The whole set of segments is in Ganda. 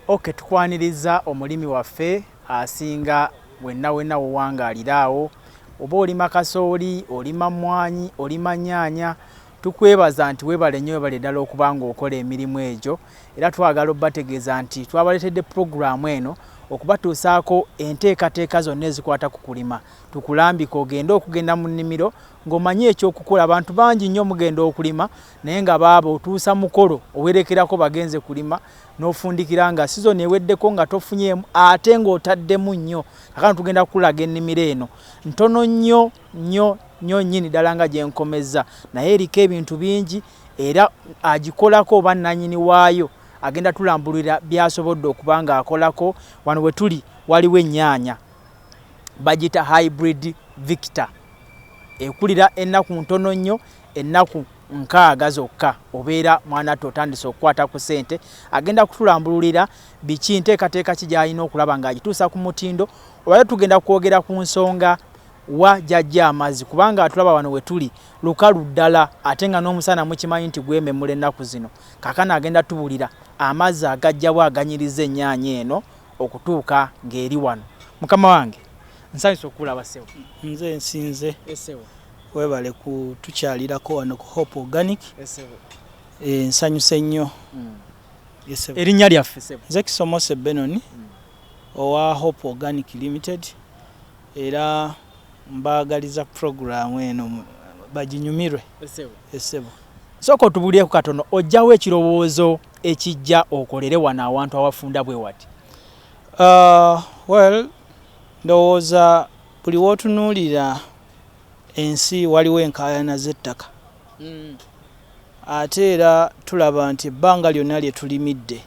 Ok, tukwaniriza omulimi waffe asinga wenna wenna wowangaalira awo, oba olima kasooli, olima mmwanyi, olima nnyaanya, tukwebaza nti weebale nnyo, weebale ddala okuba ng'okola emirimu egyo. Era twagala obbategeeza nti twabaleetedde pulogulaamu eno okubatuusaako enteekateeka zonna ezikwata ku kulima, tukulambike ogende okugenda mu nnimiro ng'omanyi ekyokukola. Abantu bangi nnyo mugenda okulima naye nga baaba otuusa mukolo owerekerako bagenze kulima n'ofundikira nga sizoni eweddeko nga tofunyeemu ate ng'otaddemu nnyo. Kakano tugenda kukulaga ennimiro eno ntono nnyo nnyo nnyo nnyini ddala nga gye nkomezza, naye eriko ebintu bingi era agikolako oba nnannyini waayo agenda tulambulira by'asobodde okuba ng'akolako. Wano we tuli waliwo ennyaanya bagiyita Hybrid Victor, ekulira ennaku ntono nnyo, ennaku 60 zokka obeera mwanattu otandise okukwata ku ssente. Agenda kutulambululira biki, nteekateeka ki gy'alina okulaba ng'agituusa ku mutindo. Olwaleero tugenda kwogera ku nsonga wa gy'aggya amazzi, kubanga atulaba wano we tuli lukalu ddala ate nga n'omusana mukimanyi nti gwememula ennaku zino. Kaakano agenda tubulira amazzi agajjawo aganyiriza ennyaanya eno okutuuka ng'eri wano. Mukama wange, nsanyuse okukulaba ssebo. Nze nsinze. Webale kutukyalirako wano ku Hope Organic. Nsanyuse nnyo. Erinnya lyaffe ssebo? Nze Kisomose Benon owa Hope Organic Limited, era mbaagaliza puroguraamu eno baginyumirwe, essebo. Sooka otubuulireko katono, ojjawo ekirowoozo ekijja okolere wano awantu awafunda bwe wati? Well, ndowooza buli w'otunuulira ensi waliwo enkaayana z'ettaka. Ate era tulaba nti ebbanga lyonna lye tulimidde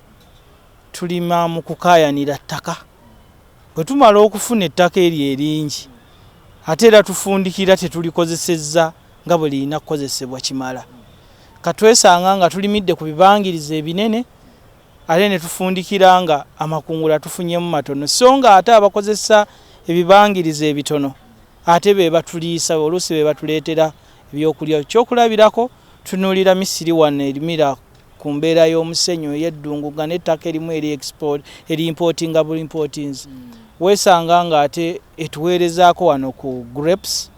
tulima mu kukaayanira ttaka. Bwe tumala okufuna ettaka eryo eringi, ate era tufundikira tetulikozesezza nga bwe lirina kukozesebwa kimala. Katwesanga nga tulimidde ku bibangirizi ebinene ate ne tufundikira nga amakungula tufunyemu matono, so nga ate abakozesa ebibangirizi ebitono ate be batuliisa, oluusi be batuleetera ebyokulya. Ekyokulabirako, tunuulira Misiri wano erimira ku mbeera y'omusenyu ey'eddungu nga n'ettaka erimu eri export, eri importinga bu importings. Weesanga nga ate etuweerezaako wano ku grapes,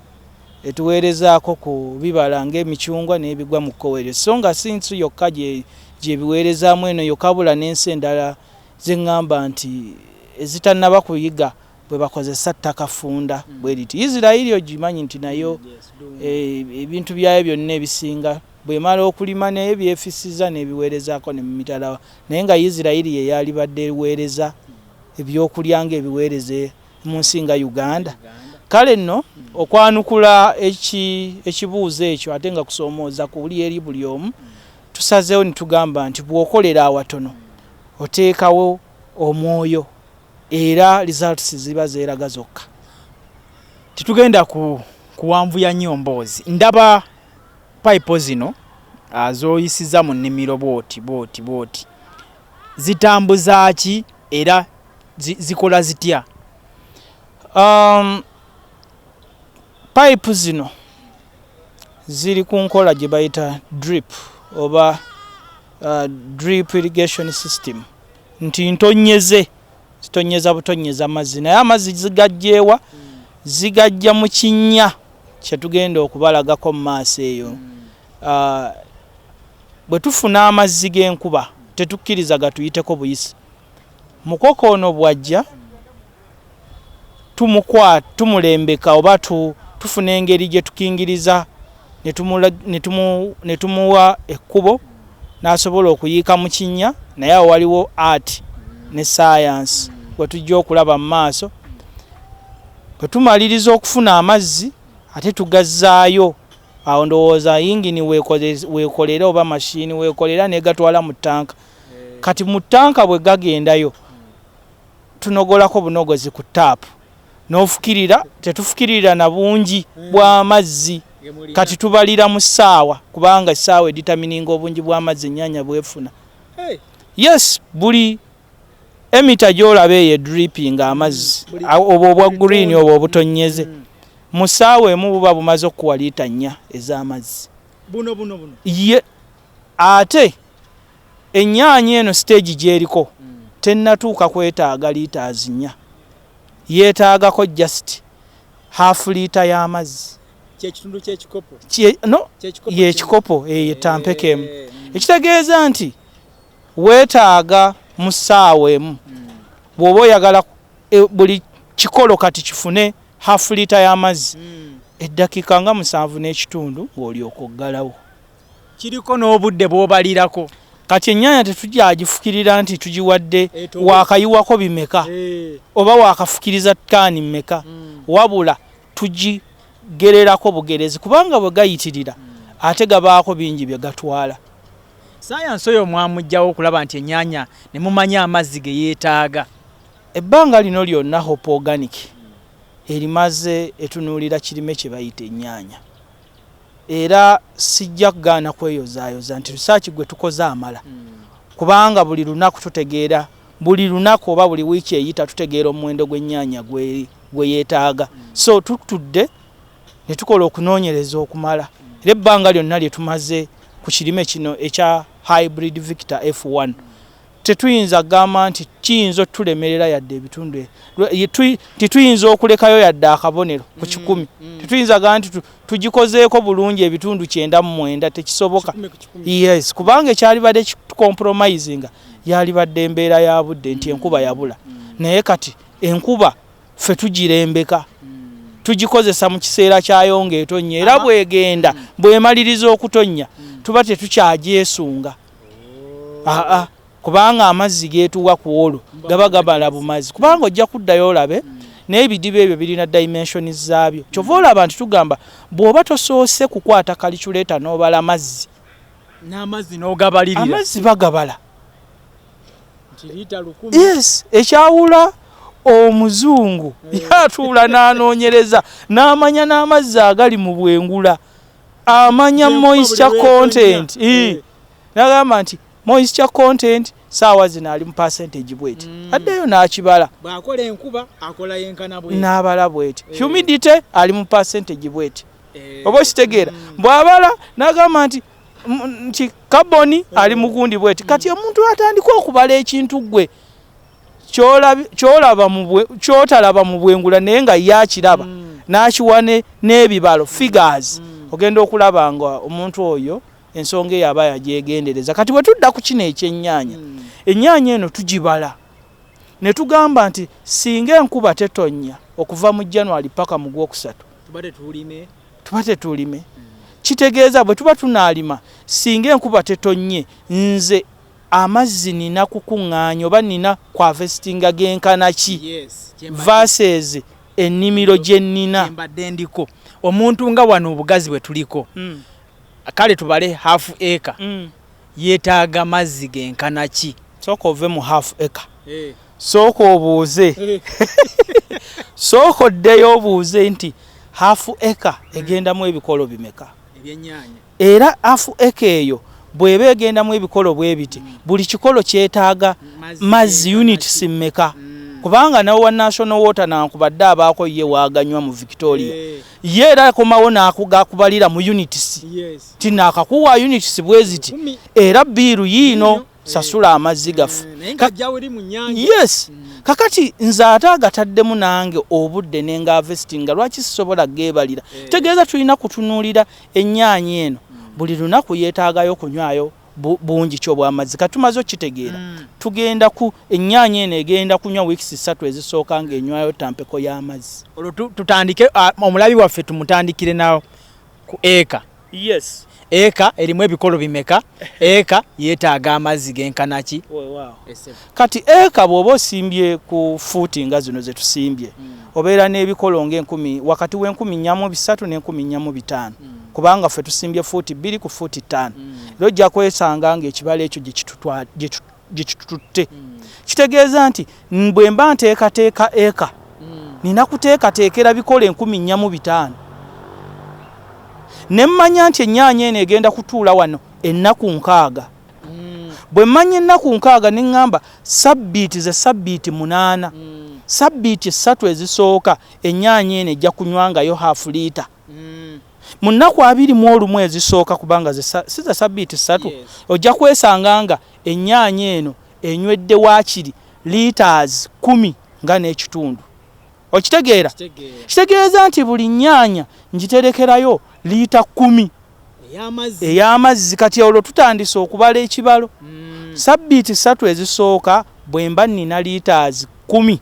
etuweerezaako ku bibala ng'emicungwa n'ebigwa mu kkowe eryo, so nga si nsi yokka gyebiweerezaamu eno yokka, wabula n'ensi endala ze ŋŋamba nti ezitannaba kuyiga bwe bakozesa ttaka ffunda bwe riti. Isirayiri ogimanyi nti nayo ebintu byayo byonna ebisinga bw'emala okulima naye byefisiza n'ebiweerezaako ne mu mitala, naye nga Isirayiri ye yalibadde eweereza ebyokulya ng'ebiweereza mu nsi nga Uganda. Kale nno okwanukula ekibuuzo ekyo ate nga kusoomooza kuli eri buli omu, tusazeewo ne tugamba nti bw'okolera awatono oteekawo omwoyo era results ziba zeeraga zokka. Tetugenda ku kuwanvuya nnyo mboozi. Ndaba payipo zino z'oyisiza mu nnimiro bw'oti bw'oti bw'oti, zitambuza ki era zikola zitya? Payipu zino ziri ku nkola gye bayita drip oba drip irrigation system, nti ntonyeze, zitonyeza butonnyeza mazzi, naye amazzi zigajjeewa? Zigajja mu kinnya kyetugenda okubalagako mu maaso eyo. Bwe tufuna amazzi g'enkuba tetukkiriza gatuyiteko buyisi. Mukoko ono bw'ajja tumulembeka oba tufuna engeri gye tukingiriza ne tumuwa ekkubo n'asobola okuyiika mu kinnya, naye awo waliwo art ne science we tujja okulaba mu maaso. Bwe tumaliriza okufuna amazzi ate tugazzaayo awo, ndowooza yingini weekolera oba mashini weekolera n'egatwala mu ttanka. Kati mu ttanka bwe gagendayo tunogolako bunogozi ku taapu n'ofukirira, tetufukirira na bungi bw'amazzi. Kati tubalira mu ssaawa, kubanga essaawa edetermininga obungi bw'amazzi ennyaanya bwefuna. Yes, buli emita gy'olaba eyo edripping amazzi obwo obwa green obwo obutonnyeze, mu ssaawa emu buba bumaze okukuwa liita 4 ez'amazzi. Buno buno buno? Ye ate ennyaanya eno stage gy'eriko. Tennatuuka kwetaaga litres 4, yeetaagako just half litre y'amazzi. Kyekitundu kyekikopo? No, yekikopo eyo etampeka emu. Ekitegeeza nti weetaaga mu ssaawa emu, bw'oba oyagala buli kikolo kati kifune half litre y'amazzi, eddakiika nga 7.5 ng'olyoka oggalawo. Kiriko n'obudde bw'obalirako. Kati ennyaanya tetugyagifukirira nti tugiwadde wakayiwako bimeka oba wakafukiriza kaani mmeka, wabula tugigererako bugerezi, kubanga bwe gayitirira ate gabaako bingi bye gatwala. Sayansi oyo mwamugjawo okulaba nti ennyaanya ne mumanya amazzi ge yeetaaga? Ebbanga lino lyonna Hope Organic erimaze etunuulira kirime kye bayita ennyaanya, era sijja kugaana kweyozaayoza nti research gwe tukoze amala, kubanga buli lunaku tutegeera, buli lunaku oba buli wiiki eyita tutegeera omuwendo gw'ennyaanya gwe yeetaaga. So tutudde ne tukola okunoonyereza okumala, era ebbanga lyonna lye tumaze ku kirime kino ekya hybrid Victor F1, tetuyinza kugamba nti kiyinza otulemerera yadde ebitundu, tituyinza okulekayo yadde akabonero ku 100. Tetuyinza gamba nti tugikozeeko bulungi ebitundu 99, tekisoboka. Yes, kubanga ekyalibadde kitucompromisinga yalibadde embeera ya budde, nti enkuba yabula. Naye kati enkuba ffe tugirembeka, tugikozesa mu kiseera kyayo ng'etonnya, era bwegenda bwemaliriza okutonnya tuba tetukyagyesunga, aa, kubanga amazzi getuwa ku olwo gaba gabala bumazi, kubanga ojja kuddayo olabe n'ebidiba ebyo birina dimensions zaabyo. Kyova olaba nti tugamba bw'oba tosoose kukwata calculator n'obala mazzi, n'amazzi n'ogabalirira, amazzi bagabala. Yes, ekyawula omuzungu yatuula n'anoonyereza n'amanya n'amazzi agali mu bwengula, amanya moisture content, nagamba nti moisture content saawa zino ali mu percentage bweti, addeyo n'akibala. Bw'akola enkuba akola yenkana bweti, n'abala bweti, humidity ali mu percentage bweti, oba okitegeera? Bw'abala n'agamba nti carbon ali mu gundi bweti. Kati omuntu atandika okubala ekintu gwe kyotalaba mu bwengula, naye nga ye akiraba n'akiwa n'ebibalo, figures, ogenda okulaba nga omuntu oyo ensonga eyo aba yagyegendereza. Kati bwe tudda ku kino ekyennyanya, ennyaanya eno tugibala ne tugamba nti singa enkuba tetonnya okuva mu January paka mu Gwokusatu, tuba tetulime. Kitegeeza bwe tuba tunaalima, singa enkuba tetonnye, nze amazzi nina kukuŋŋaanya oba nina kuharvestinga genkana ki versus ennimiro gye nnina. Mbadde ndiko omuntu nga wano obugazi bwe tuliko, kale tubale half acre, yeetaaga mazzi genkana ki? Sooka ove mu half acre, sooka obuuze, sooka oddeyo obuuze nti half acre egendamu ebikolo bimeka? Era half acre eyo bw'eba egendamu ebikolo bwe biti, buli kikolo kyetaaga mazzi units mmeka? Kubanga nawe wa National Water nankubadde abaako ye waaganywa mu Victoria, ye era akomawo n'akubalira mu units ti naakakuwa units bwe ziti, era bill yiino, sasula amazzi gaffe. Yes, kakati nze ate agataddemu nange obudde nenga harvestinga, lwaki sisobola geebalira? Tegeeza tulina kutunuulira ennyaanya eno buli lunaku yeetaagayo kunywayo bungi ki obw'amazzi. Kati tumaze okukitegeera, tugenda ku ennyaanya eno egenda kunywa weeks 3 ezisooka ng'enywayo tampeko y'amazzi. Olwo tutandike, omulabi waffe tumutandikire nawo ku eka. Yes. Eka erimu ebikolo bimeka? Eka yeetaaga amazzi genkana ki? Kati eka bw'oba osimbye ku fuuti nga zino ze tusimbye, obeera n'ebikolo ng'enkumi wakati w'e 4300 n'e 4500, kubanga ffe tusimbye fuuti 2 ku fuuti 5. Era ojja kwesanga ng'ekibalo ekyo gye kitututte. Kitegeeza nti bwe mba nteekateeka eka, nina kuteekateekera bikolo 4500, ne mmanya nti ennyaanya eno egenda kutuula wano ennaku 60. Bwe mmanya ennaku 60, ne ŋŋamba sabbiiti ze sabbiiti 8, sabbiiti 3 ezisooka ennyaanya eno ejja kunywangayo half litre. Mu nnaku 21 ezisooka, kubanga si ze sabbiiti 3, ojja kwesanga nga ennyaanya eno enywedde waakiri. Liters 10 nga n'ekitundu. Okitegeera? Kitegeeza nti buli nnyaanya ngiterekerayo liita 10 ey'amazzi. Kati olwo tutandise okubala ekibalo. Sabbiiti 3 ezisooka bwe mba nnina liters 10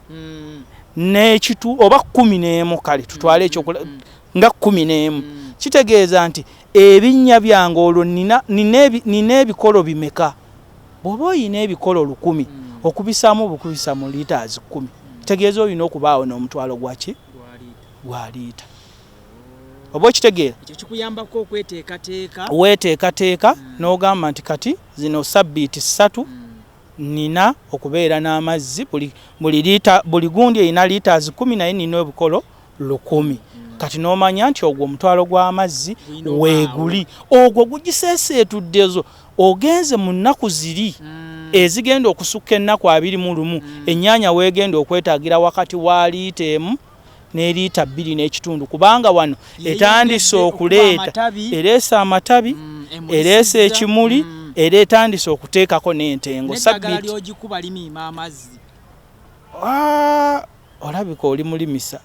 n'ekitu oba 11, kale tutwale ekyo nga 11, kitegeeza nti ebinnya byange olwo nina ebikolo bimeka? Bw'oba oyina ebikolo 1000 okubisaamu bukubisa mu liters 10, kitegeeza olina okubaawo n'omutwalo gwaki? Gwa liita. Oba okitegeera? Ekyo kikuyambako okweteekateeka. Weeteekateeka n'ogamba nti kati zino sabbiiti 3 nina okubeera n'amazzi buli liita, buli gundi erina liters 10, naye nina ebikolo 1000. Kati n'omanya nti ogwo omutwalo gw'amazzi weeguli, ogwo gugiseeseetudde. Ezo ogenze mu nnaku ziri ezigenda okusukka ennaku 21, ennyaanya weegenda okwetaagira wakati wa liita 1 ne liita 2.5, kubanga wano etandise okuleeta, ereese amatabi, ereese ekimuli, era etandise okuteekako n'entengo. Olabika oli mulimisa.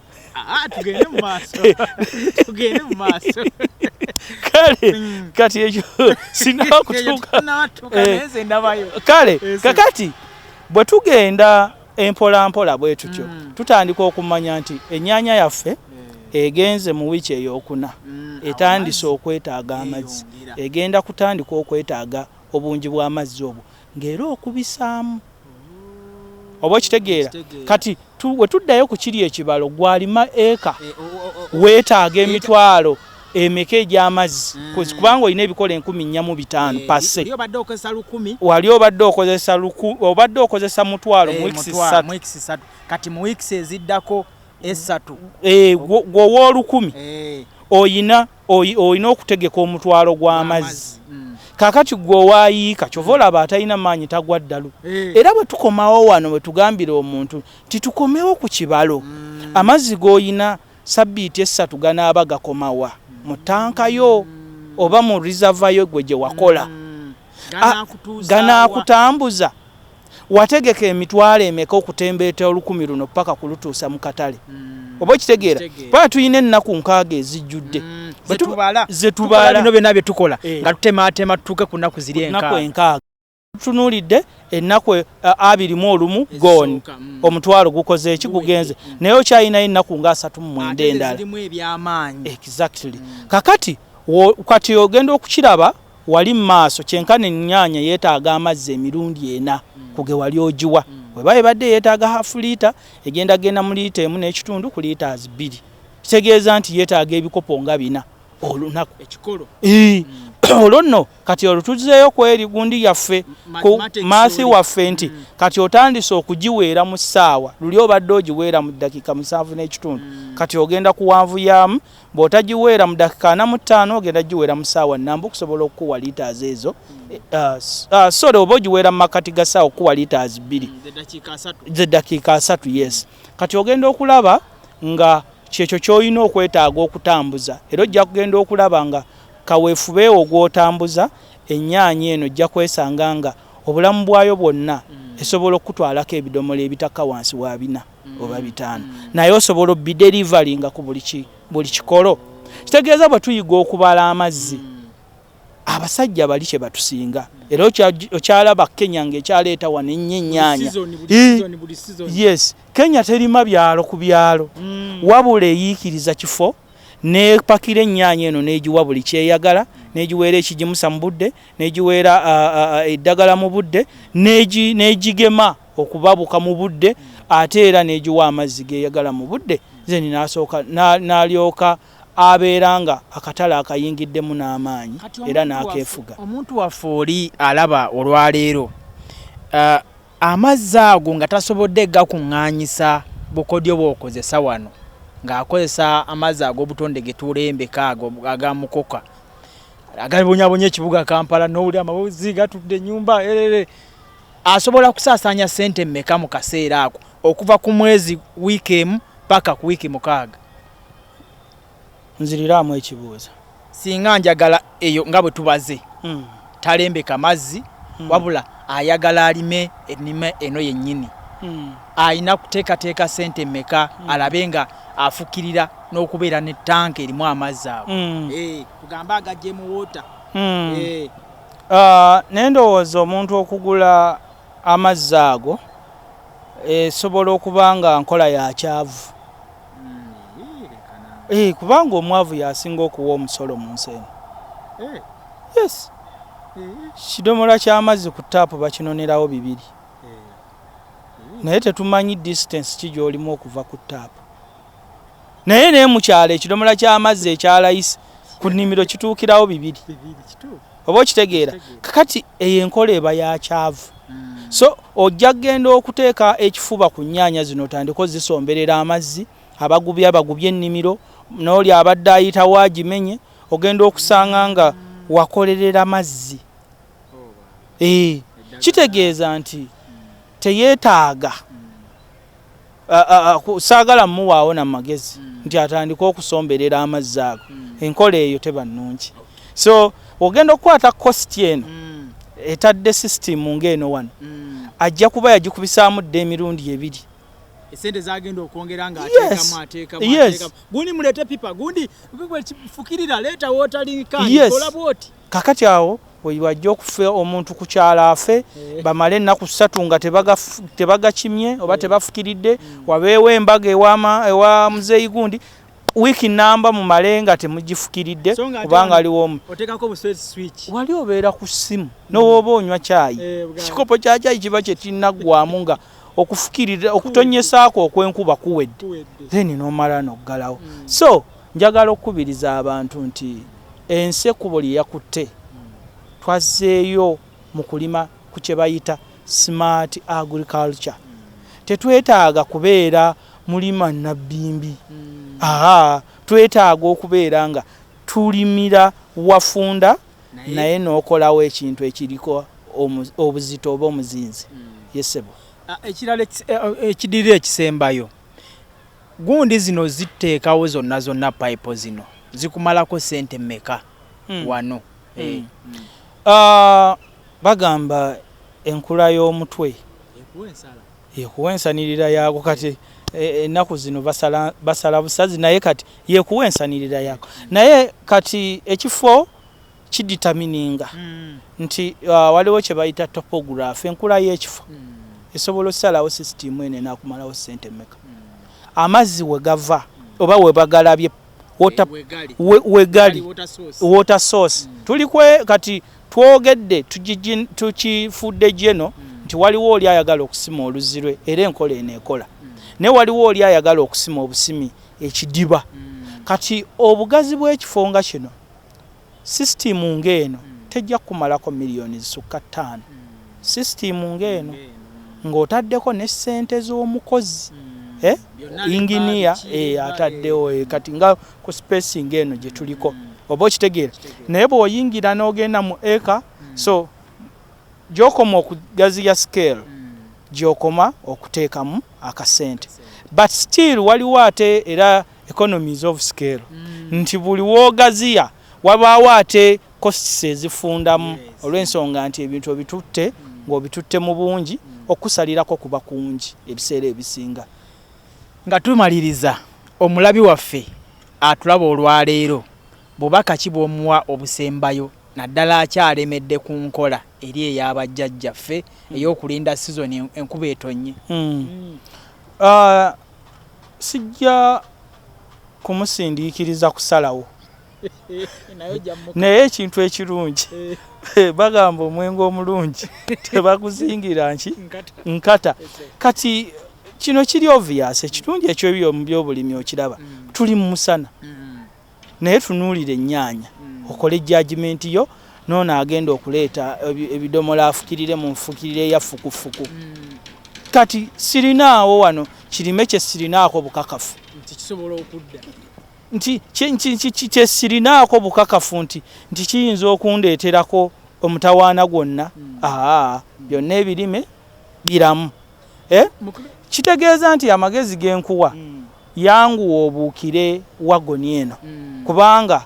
Kale kati ekyo sinakutuuka. Kale kakati bwe tugenda empola mpola bwe tutyo, tutandika okumanya nti ennyaanya yaffe egenze mu wiiki ey'okuna, etandise okwetaaga amazzi, egenda kutandika okwetaaga obungi bw'amazzi obwo ng'era okubisaamu. Oba okitegeera? Kati we tuddayo ku kiri ekibalo, gwalima eka weetaaga emitwalo emeka egy'amazzi? Kubanga olina ebikola 4500 pase wali obadde okozesa obadde okozesa 500 mu wiikisi 3. Kati mu wiikisi eziddako 3, gwowa 1000, oyina okutegeka omutwalo gw'amazzi. Kakati gwe owayiika, kyova olaba atalina maanyi tagwa ddalu. Era bwe tukomawo wano, bwe tugambira omuntu nti tukomewo ku kibalo, amazzi g'oyina sabbiiti 3 ganaaba gakomawa mu ttanka yo oba mu reservoir yo gwe gye wakola? Ganaakutambuza? Wategeka emitwalo emeka okutembeeta 1000 luno paka kulutuusa mu katale? Oba okitegeera? Paka tulina ennaku 60 ezijjudde zetubala bino byonna bye tukola nga tutematema tutuuke ku nnaku ziri 60. Tutunuulidde ennaku 21 gone, omutwalo gukoze eki? Gugenze, naye okyalinayo ennaku nga 39 endala. Exactly. Kakati kati ogenda okukiraba wali mu maaso, kyenkana ennyaanya yeetaaga amazzi emirundi 4 ku ge wali ogiwa. Weba ebadde yeetaaga half liita, egenda genda mu liita 1.5 ku litres 2, kitegeeza nti yeetaaga ebikopo nga 4 olunaku. Olwo nno kati olwo tuzzeeyo ku eri gundi yaffe, ku math waffe, nti kati otandise okugiweera mu ssaawa. Luli obadde ogiweera mu ddakiika 7.5, kati ogenda kuwanvuyaamu. Bw'otagiweera mu dakika 45, ogenda giweera mu ssaawa nnamba okusobola okukuwa litres ezo. Sorry, oba ogiweera mu makati ga ssaawa okukuwa litres 2, zeddakiika 30. Yes, kati ogenda okulaba nga kyekyo ky'olina okwetaaga okutambuza, era ojja kugenda okulaba nga kaweefubeewo gw'otambuza ennyaanya eno, ojja kwesanga nga obulamu bwayo bwonna esobola okukutwalako ebidomola ebitakka wansi wa 4 oba 5, naye osobola obideliveringa ku buli kikolo. Kitegeeza bwe tuyiga okubala amazzi, abasajja bali kye batusinga. Era okyalaba Kenya ng'ekyaleeta wano ennyo ennyaanya. Yes, Kenya terima byalo ku byalo, wabula eyiikiriza kifo nepakira ennyaanya eno n'egiwa buli kyeyagala, n'egiweera ekigimusa mu budde, n'egiweera eddagala mu budde, n'egigema okubabuka mu budde, ate era n'egiwa amazzi geyagala mu budde. Then n'asooka n'alyoka abeera nga akatale akayingiddemu n'amaanyi era n'akeefuga. Omuntu waffe oli alaba olwaleero, amazzi ago nga tasobodde gakuŋŋaanyisa bukodyo bw'okozesa wano, ng'akozesa amazzi ag'obutonde ge tulembeka, ago aga mukoka agabonyabonya ekibuga Kampala, n'owulira amabuzzi gatudde ennyumba erere, asobola kusaasaanya ssente mmeka mu kaseera ako okuva ku mwezi wiiki 1 paka ku wiiki 6? Nziriramu ekibuuzo. Singa njagala eyo nga bwe tubaze, talembeka mazzi, wabula ayagala alime ennima eno yennyini. Alina kuteekateeka sente mmeka alabe nga afukirira n'okubeera ne tanka erimu amazzi ago? Tugambe agajjemu water. Naye ndowooza omuntu okugula amazzi ago esobola okuba nga nkola ya kyavu, kubanga omwavu yasinga okuwa omusolo mu nsi eno. Yes, kidomola ky'amazzi ku taapu bakinonerawo 2, naye tetumanyi distance ki gy'olimu okuva ku taapu. Naye mukyalo ekidomola ky'amazzi ekyalayisi ku nnimiro kituukirawo 2. Oba okitegeera? Kakati eyo enkola eba ya kyavu. So ojja kgenda okuteeka ekifuba ku nnyaanya zino, otandike ozisomberera amazzi, abagubye abagubye ennimiro, n'oli abadde ayitawo agimenye, ogenda okusanga nga wakolerera mazzi. Kitegeeza nti teyeetaaga, saagala mmuwaawo na magezi nti atandike okusomberera amazzi ago. Enkola eyo teba nnungi. So ogenda okukwata cost eno etadde system ng'eno wano, ajja kuba yagikubisaamu dda emirundi ebiri. Esente zagenda okwongera nga ateekamu, ateekamu, ateekamu, gundi muleete pipa, gundi fukirira, leeta watering can, kola bwoti. Kakati awo wajja okufa omuntu ku kyalo afe, bamale ennaku 3 nga tebagakimye oba tebafukiridde, wabeewo embaga ewa muzeeyi gundi, wiiki namba mumale nga temugifukiridde, So nga ate kubanga wano aliwo omu. Oteekako bu switch. Wali obeera ku ssimu nowooba onywa caayi, ekikopo kya caayi kiba kyekinnaggwamu nga okufukirira okutonyesaako okw'enkuba kuwedde, Kuwedde. then n'omala n'oggalawo. So njagala okukubiriza abantu nti ensi ekkubo lye yakutte, twazzeeyo mu kulima ku kye bayita smart agriculture. Tetwetaaga kubeera mulima nabbimbi. Aa, twetaaga okubeera nga tulimira wafunda, naye n'okolawo ekintu ekiriko obuzito oba omuzinzi. Yesebo. Ah, ekirala ekidirira ekisembayo, gundi zino ziteekawo zonna zonna, pipe zino zikumalako sente mmeka wano? Ah, bagamba enkula y'omutwe yekuwa ensanirira yaako. Kati ennaku zino basala busazi, naye kati yekuwa ensanirira yaako. Naye kati ekifo kidetermininga nti waliwo kye bayita topography, enkula y'ekifo esobola osalawo sisitimu eno enaakumalawo sente mmeka, amazzi we gava oba we bagalabye, water wegali water source. Tuli kwe kati twogedde, tukifudde geno nti waliwo oli ayagala okusima oluzzi lwe, era enkola eno ekola, naye waliwo oli ayagala okusima obusimi ekidiba. Kati obugazi bw'ekifo nga kino, sisitimu ng'eno tejja kukumalako miliyoni zisukka 5, sisitimu ng'eno ng'otaddeko ne ssente z'omukozi, inginiya ataddewo. Kati nga ku spacing eno gye tuliko, oba okitegeera? Naye bw'oyingira n'ogenda mu eka, so gy'okoma okugaziya scale, gy'okoma okuteekamu akasente, but still waliwo ate era economies of scale, nti buli woogaziya wabaawo ate costs ezifundamu, olw'ensonga nti ebintu obitutte ng'obitutte mu bungi, okusalirako kuba kungi ebiseera ebisinga. Nga tumaliriza, omulabi waffe atulaba olwaleero, bubaka ki bw'omuwa obusembayo, naddala akyalemedde ku nkola eri ey'abajjajjaffe ey'okulinda sizoni enkuba etonnye? Ah, sijja kumusindiikiriza kusalawo, naye ekintu ekirungi, bagamba omwenge omulungi tebaguzingira nki nkata. Kati kino kiri obvious, ekirungi ekyebyo mu byobulimi okiraba, tuli mu musana, naye tunuulira ennyaanya, okole judgment yo. Noono agenda okuleeta ebidomola afukirire mu nfukirire eya fukufuku. Kati sirinaawo wano kirime kye sirinaako bukakafu nti kisobola okudda, nti kye sirinaako bukakafu nti kiyinza okundeeterako omutawaana gwonna. Aa, byonna ebirime biramu, eh? Kitegeeza nti amagezi genkuwa, yanguwa obuukire wagoni eno, kubanga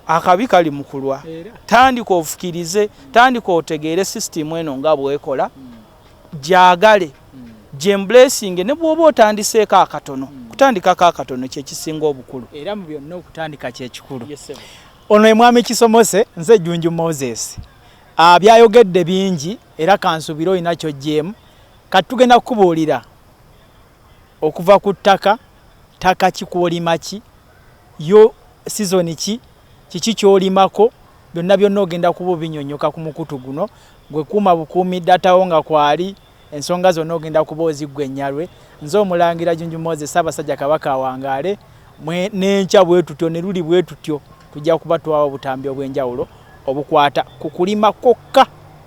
akabi kali mu kulwa. Tandika ofukirize, tandika otegeere sisitimu eno nga bwekola, gyagale. Gyemblessing ne bw'oba otandiseeko akatono, kutandikako akatono kyekisinga obukulu. Era mu byonna okutandika kyekikulu. Ono ye Mwami Kisomose, nze Jjunju Moses. Byayogedde bingi era kansubire olina ky'oggyeemu. Kati tugenda kukubuulira okuva ku ttaka, ttaka ki kw'olima ki, yo sizoni ki, kiki ky'olimako, byonna byonna ogenda kuba obinyonnyoka ku mukutu guno. Gwe kuuma bukuumi datawo nga kwali, ensonga zonna ogenda kuba oziggwa ennyalwe. Nze Omulangira Jjunju Moses, Ssaabasajja Kabaka awangaale, n'enkya bwe tutyo ne luli bwe tutyo tujja kuba tuwawo obutambi obw'enjawulo obukwata ku kulima kwokka.